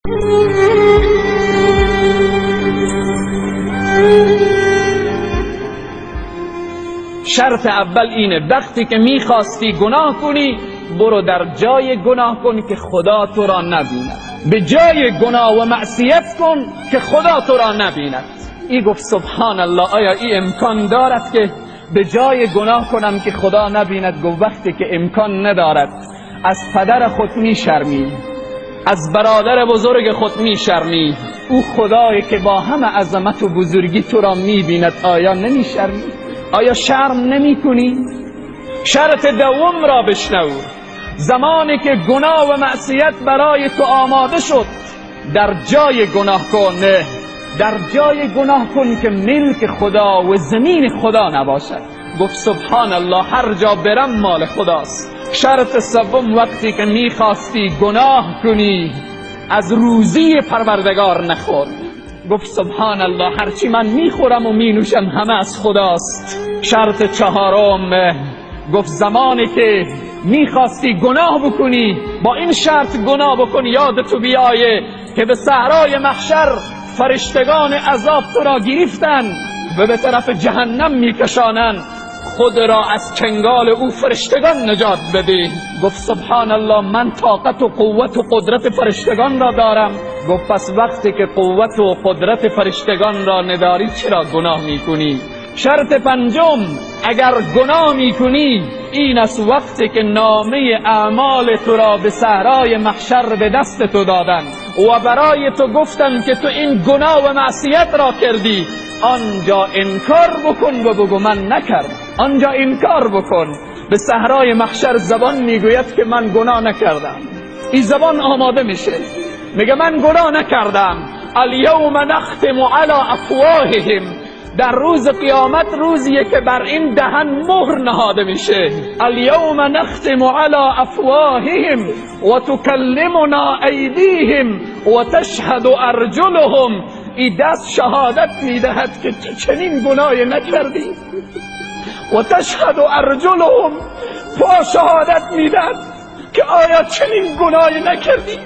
شرط اول اینه، وقتی که میخواستی گناه کنی برو در جای گناه کن که خدا تو را نبیند. به جای گناه و معصیت کن که خدا تو را نبیند. ای گفت سبحان الله، آیا ای امکان دارد که به جای گناه کنم که خدا نبیند؟ گفت وقتی که امکان ندارد، از پدر خود میشرمی، از برادر بزرگ خود میشرمی، او خدایی که با همه عظمت و بزرگی تو را میبیند آیا نمیشرمی؟ آیا شرم نمی کنی؟ شرط دوم را بشنو. زمانی که گناه و معصیت برای تو آماده شد، در جای گناه کن، در جای گناه کن که ملک خدا و زمین خدا نباشد. گفت سبحان الله، هر جا برم مال خداست. شرط سوم، وقتی که میخواستی گناه کنی از روزی پروردگار نخور. گفت سبحان الله، هرچی من میخورم و مینوشم همه از خداست. شرط چهارم، گفت زمانی که میخواستی گناه بکنی با این شرط گناه بکنی، یاد تو بیایه که به صحرای محشر فرشتگان عذاب تو را گرفتن و به طرف جهنم میکشانند، خود را از چنگال او فرشتگان نجات بده. گفت سبحان الله، من طاقت و قوت و قدرت فرشتگان را دارم. گفت پس وقتی که قوت و قدرت فرشتگان را نداری چرا گناه میکنی؟ شرط پنجم، اگر گناه میکنی این است وقتی که نامه اعمال تو را به صحرای محشر به دست تو دادن و برای تو گفتن که تو این گناه و معصیت را کردی، آنجا انکار بکن و بگو من نکردم. آنجا انکار بکن. به صحرای محشر زبان میگوید که من گناه نکردم. این زبان آماده میشه، میگه من گناه نکردم. الیوم نختم علی افواههم. در روز قیامت روزیه که بر این دهن مهر نهاده میشه. الیوم نختم علی افواههم و تکلمنا ایدیهم و تشهد ارجلهم. ای دست شهادت میدهد که تو چنین گناهی نکردی. و تشهد ارجلهم، پا شهادت میدهد که آیا چنین گناهی نکردی.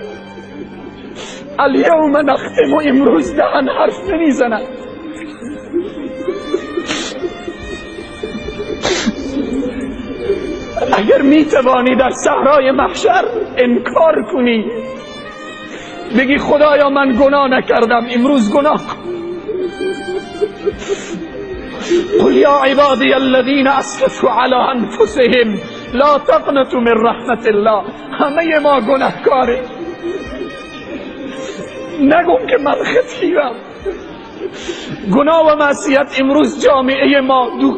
الیوم نختم، امروز دهن حرف نمیزند. اگر میتوانی در صحرای محشر انکار کنی، بگی خدایا من گناه نکردم، امروز گناه کن. قل یا عبادی الذین اسرفوا علی انفسهم لا تقنطوا من رحمت الله. همه ما گناهکاریم. نگم که من خطیبم. گناه و معصیت امروز جامعه ما دو